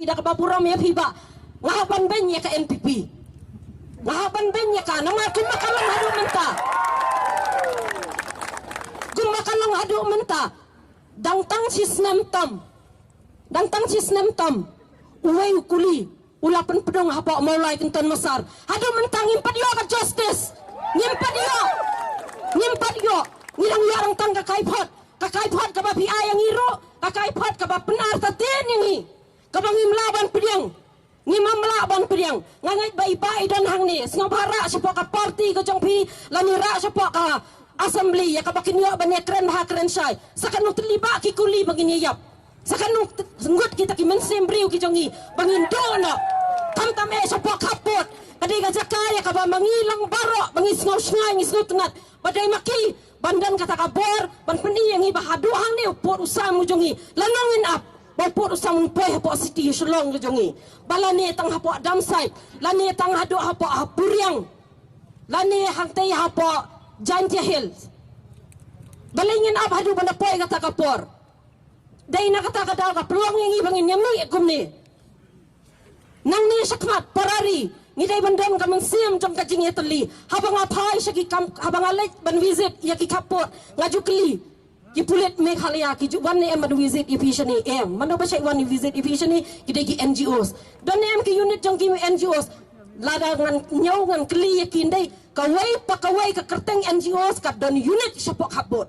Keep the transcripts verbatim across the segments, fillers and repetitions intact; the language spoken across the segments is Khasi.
da kaba burom ïa phi ba nga hap ban beiñ ïa ka N P P. Nga hap ban beiñ ïa ka namar kumba ka long haduh mynta. Kumba ka long haduh mynta. Dang tang shi snem tam. Dang tang shi snem tam. Uwei u kuli u la pynpdung hapoh Mawlai Kynton Massar. Haduh mynta ngim pat ïoh ka justice. Ngim pat ïoh. Ngim pat ïoh. Ngi dang ïoh dang tang ka kaiphod. Ka kaiphod kaba phi ai ïa ngi ruh. Ka kaiphod kaba pynartatien ïa ngi. Kaba ngim lah ban pdiang. Ngim lah ban pdiang. Nga ngeit ba i Bah i don hangne. Sngewbha rah shapoh ka party ka jong phi lane rah shapoh ka assembly ïa kaba kin ïoh ban ïakren bha kren shai. Sa katno tylli bah ki kuli ba ngin ïa ïap. Sa katno ngut kita ki mynsiem briew ki jong ngi ba ngin duh noh. Khamtam eh shapoh khappud. Ka dei ka jaka ïa kaba ma ngi lang baroh ba ngi sngew shngaiñ ngi sngew tynnat. Ba dei ma ki ban don kata ka bor ban pyni ïa ngi ba haduh hangne u pud u sam u jong ngi. Lano ngin ap ba u pud u sam un poi hapoh city Shillong ka jong ngi. Ba lane tang hapoh Damsait, lane tang haduh hapoh ha Puriang, lane hangtei hapoh Jaintia Hills. Balei ngin ap haduh ban da poi kata ka por? Dei na kata ka daw ka pynlong ïa ngi ba ngin ïa mih kumne. Nangne shakhmat para ri ngi dei ban don ka mynsiem jong ka jingïatylli. Haba nga phai sha ki kam, haba nga leit ban visit ïa ki khappud, nga ju kylli ki pulit Meghalaya, ki ju wan ne em ban visit ïa phi shane? Em. Mano ba shait wan ïa visit ïa phi shane? Ki dei ki N G Os. Don ne em ki unit jong ki N G Os? Lada ngan ñiew ngan kylli ïa ki, dei kawei pa kawei ka kyrteng N G Os ka don unit shapoh khappud.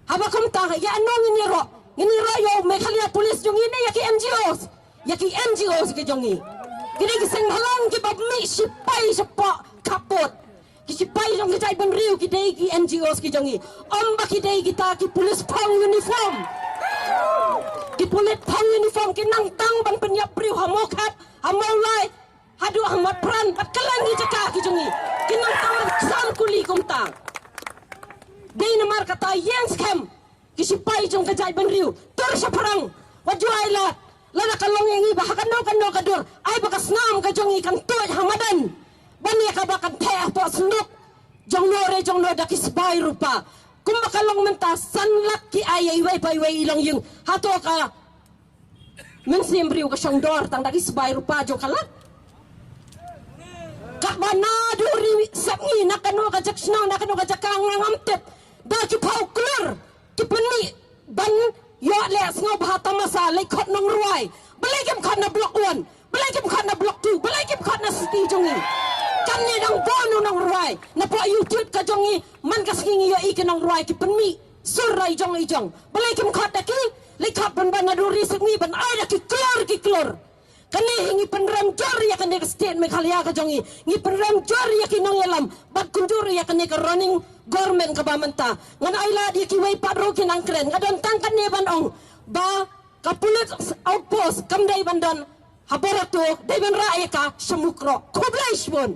Haba kumta ïa ano ngin ïaroh? Ngin ïaroh ïa u Meghalaya Police jong ngi ne ïa ki N G Os? Ïa ki N G Os ki jong ngi. Ki dei ki seng bhalang kiba mih shipai shapoh khappud. Ki shipai jong ka jaitbynriew ki dei ki N G Os ki jong ngi. Ym ba ki dei kita ki police phong uniform. Ki police phong uniform ki nang tang ban pynïap briew ha Mawkhat, ha Mawlai, haduh ha Mawpran bad kylleng ki jaka ki jong ngi. Ki nang tang ban ksan kuli kumta. Dei namar kata ïeng skhem ki shipai jong ka jaitbynriew, tur shaphrang. Wat ju ailad. Lada ka long ïa ngi ba ha kano kano ka dur, ai ba ka snam ka jong ngi kan tuid ha madan ban ïa kaba kan theh hapoh synduk jongno re jongno da ki sbai rupa. Kumba ka long mynta, san lak ki ai ïa iwei pa iwei i longïing. Hato ka mynsiem briew ka shong dor tang da ki sbai rupa jong ka lak? Katba naduh ri sepngi na kano ka jaka shnong, na kano ka jaka nga ngam tip, da ki phew klur ki pynmih ban ïoh leh sngewbha tamasa, leit khot nongrwai. Balei kim khot na Block One? Balei kim khot na Block Two? Balei kim khot na city jong ngi? Kane dang bun u nongrwai. Napoh YouTube ka jong ngi man ka sngi ngi ïohi ki nongrwai ki pynmih sur rai jong i jong. Balei kim khot da ki? Leit khot ban ban naduh ri sepngi ban ai da ki klur ki klur. Kane hi ngi pynrem jur ïa kane ka state Meghalaya ka jong ngi. Ngi pynrem jur ïa ki nongïalam bad kumjuh ïa kane ka running government kaba mynta. Ngan ailad ïa kiwei pat ruh ki nang kren. Nga don tang kane ban ong ba ka police outpost kam dei ban don ha Barato, dei ban rah ïa ka sha Mukroh. Khublei shibun.